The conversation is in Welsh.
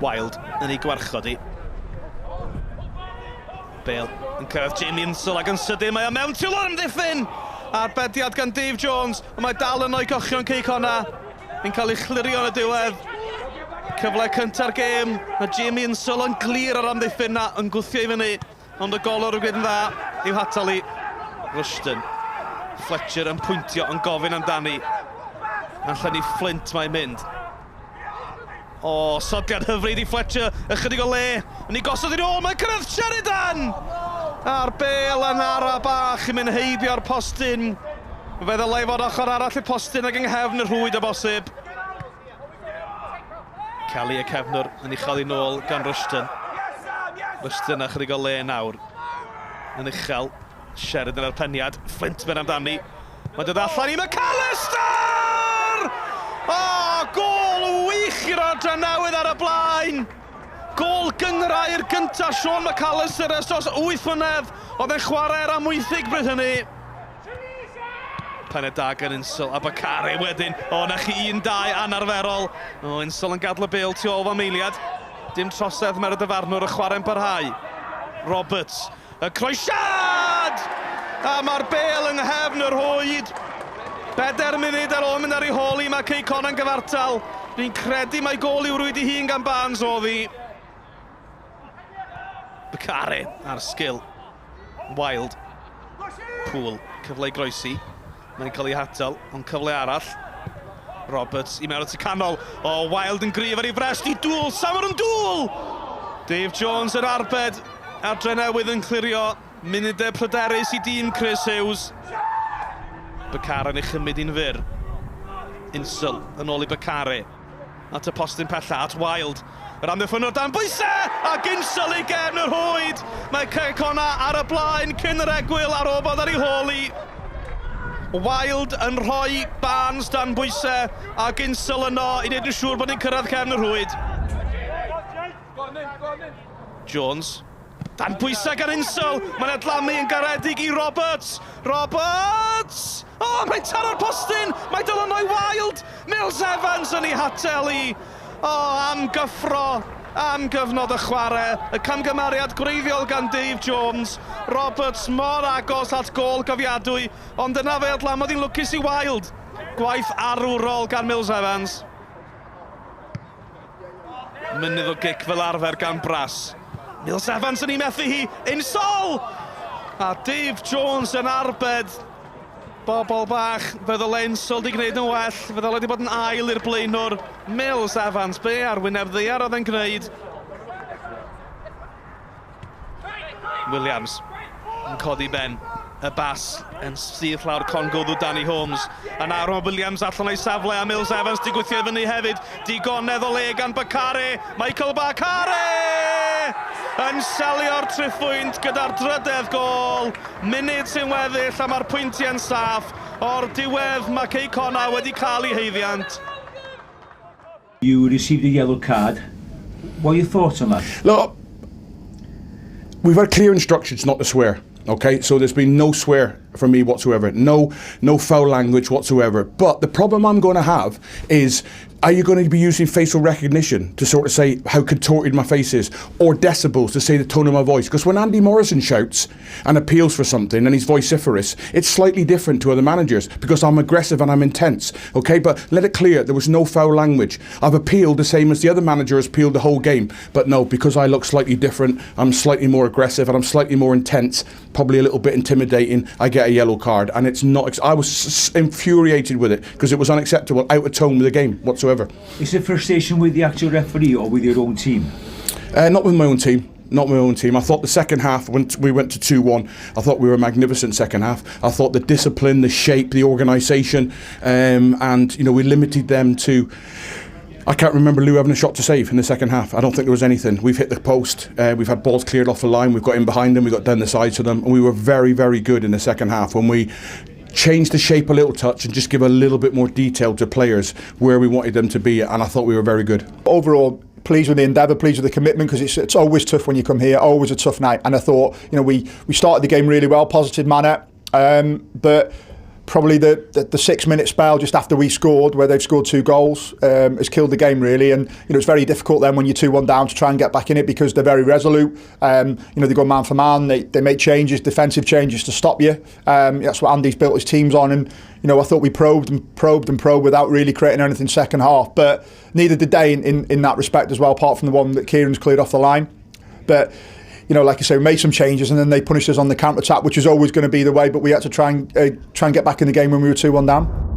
Wild yn ei gwarchod hi. Bale yn cyrraedd Jamie Insall ac yn sydyn mae o mewn tu ôl amddiffyn! Arbediad gan Dave Jones, ond mae dal yn o'i cochion Cei Connah yn cael ei chlirio yn y diwedd. Cyfle cynta'r gêm, mae Jamie Insall yn glir ar amddiffyn na, yn gwthio i fyny, ond y golwr yn gwneud yn dda i'w hatal hi. Rushton, Fletcher yn pwyntio yn gofyn amdani. Allan i Flint mae'n mynd. O, sodiad hyfryd i Fletcher, ychydig o le, yn ei gosod i'n ôl, mae'n cyrraedd Sheridan! A'r bêl yn ara bach yn mynd heibio'r postyn. Fe ddylai fod ochr arall y postyn ac yng nghefn y rhwyd o bosib. Kelly y cefnwr yn uchel i nôl gan Rushton. Rushton a chydig o le nawr. Yn uchel, Sheridan ar peniad, Flint mewn amdani. Mae'n dod allan i McAllister! O, gôl wych i'r adran newydd ar y blaen! Gôl gynghrair gyntaf Sean McAllister ers dros 8 mlynedd. Oedd e'n chwarae ar Amwythig bryd hynny. Pennod da gan Insel a Bakare wedyn. O, na chi 1-2 anarferol. O, Insel yn gadw y bêl tu ôl fo meiliad. Dim trosedd mae'r dyfarnwr y chwarae'n parhau. Roberts Y croesiad! A mae'r bêl yng nghefn y rhwyd. Bedair munud ar ôl mynd ar ei hôl hi, mae Cei Connah'n gyfartal. Fi'n credu mai gôl i'w rwyd ei hun gan Barnes oedd hi. Bakare ar sgil. Wild. Poole, cyfle i groesi. Mae'n cael ei hatal, ond cyfle arall. Roberts i mewn at y canol. O, Wild yn gryf ar ei frest i Dŵl. Samar yn Dŵl! Dave Jones yn arbed. A'r Drenewydd yn clirio. Munudau pryderus i dîm Chris Hughes. Bakare yn ei chymryd hi'n fyr. Insel yn ôl i Bakare. At y postyn pella, at Wild. Yr amddiffynnwr dan bwysau! A Ginsel i gefn y rhwyd! Mae Cei Connah ar y blaen cyn yr egwyl ar ôl bod ar ei hôl hi. Wild yn rhoi Barnes dan bwysau a Ginsel yno i wneud yn siŵr bod ni'n cyrraedd cefn y rhwyd. Jones. Dan bwysau gan Insel. Mae'n adlamu yn garedig i Roberts. Roberts! O, oh, mae'n taro'r postyn! Mae Dylan Wild! Mills Evans yn ei hatel i. O, oh, am gyffro! Am gyfnod y chwarae. Y camgymeriad gwreiddiol gan Dave Jones. Roberts mor agos at gôl gofiadwy, ond yna fe adlamodd hi'n lwcus i Wild. Gwaith arwrol gan Mills Evans. Mynydd o gic fel arfer gan Brass. Mills Evans yn ei methu hi. Insol! A Dave Jones yn arbed. Bobl bach, fe ddyle Insol di gwneud yn well. Fe ddyle di bod yn ail i'r blaenwr. Mills Evans, be ar wyneb ddaear oedd e'n gwneud? Williams yn codi ben. Y bas yn syth lawr congwddw Danny Holmes. A nawr mae Williams allan o'i safle a Mills Evans di gwythio i fyny hefyd. Digonedd o le gan Bakare. Michael Bakare! Yn selio'r triphwynt gyda'r drydedd gôl. Munud sy'n weddill a mae'r pwyntiau'n saff. O'r diwedd mae Cei Connah wedi cael ei haeddiant. You received a yellow card. What are your thoughts on that? Look, we've had clear instructions not to swear. Okay, so there's been no swear from me whatsoever. No, no foul language whatsoever. But the problem I'm going to have is, are you going to be using facial recognition to sort of say how contorted my face is, or decibels to say the tone of my voice? Because when Andy Morrison shouts and appeals for something and he's vociferous, it's slightly different to other managers because I'm aggressive and I'm intense. Okay, but let it clear, there was no foul language. I've appealed the same as the other manager has appealed the whole game. But no, because I look slightly different, I'm slightly more aggressive and I'm slightly more intense, probably a little bit intimidating, I get a yellow card. And it's not, I was infuriated with it because it was unacceptable, out of tone with the game whatsoever. Is it frustration with the actual referee or with your own team? Not with my own team. Not my own team. I thought the second half, when we went to 2-1, I thought we were a magnificent second half. I thought the discipline, the shape, the organisation, and you know, we limited them to... I can't remember Lou having a shot to save in the second half. I don't think there was anything. We've hit the post, we've had balls cleared off the line, we've got in behind them, we got down the sides of them, and we were very, very good in the second half when we changed the shape a little touch and just give a little bit more detail to players where we wanted them to be, and I thought we were very good. Overall, pleased with the endeavour, pleased with the commitment, because it's always tough when you come here, always a tough night. And I thought, you know, we started the game really well, positive manner, but Probably the 6-minute spell just after we scored, where they've scored two goals, has killed the game really. And it's very difficult then when you're 2-1 down to try and get back in it because they're very resolute. They go man for man. They make changes, defensive changes to stop you. That's what Andy's built his teams on. And I thought we probed and probed and probed without really creating anything second half. But neither did they in that respect as well, apart from the one that Kieran's cleared off the line. But like I say, we made some changes and then they punished us on the counter attack, which is always going to be the way. But we had to try and get back in the game when we were 2-1 down.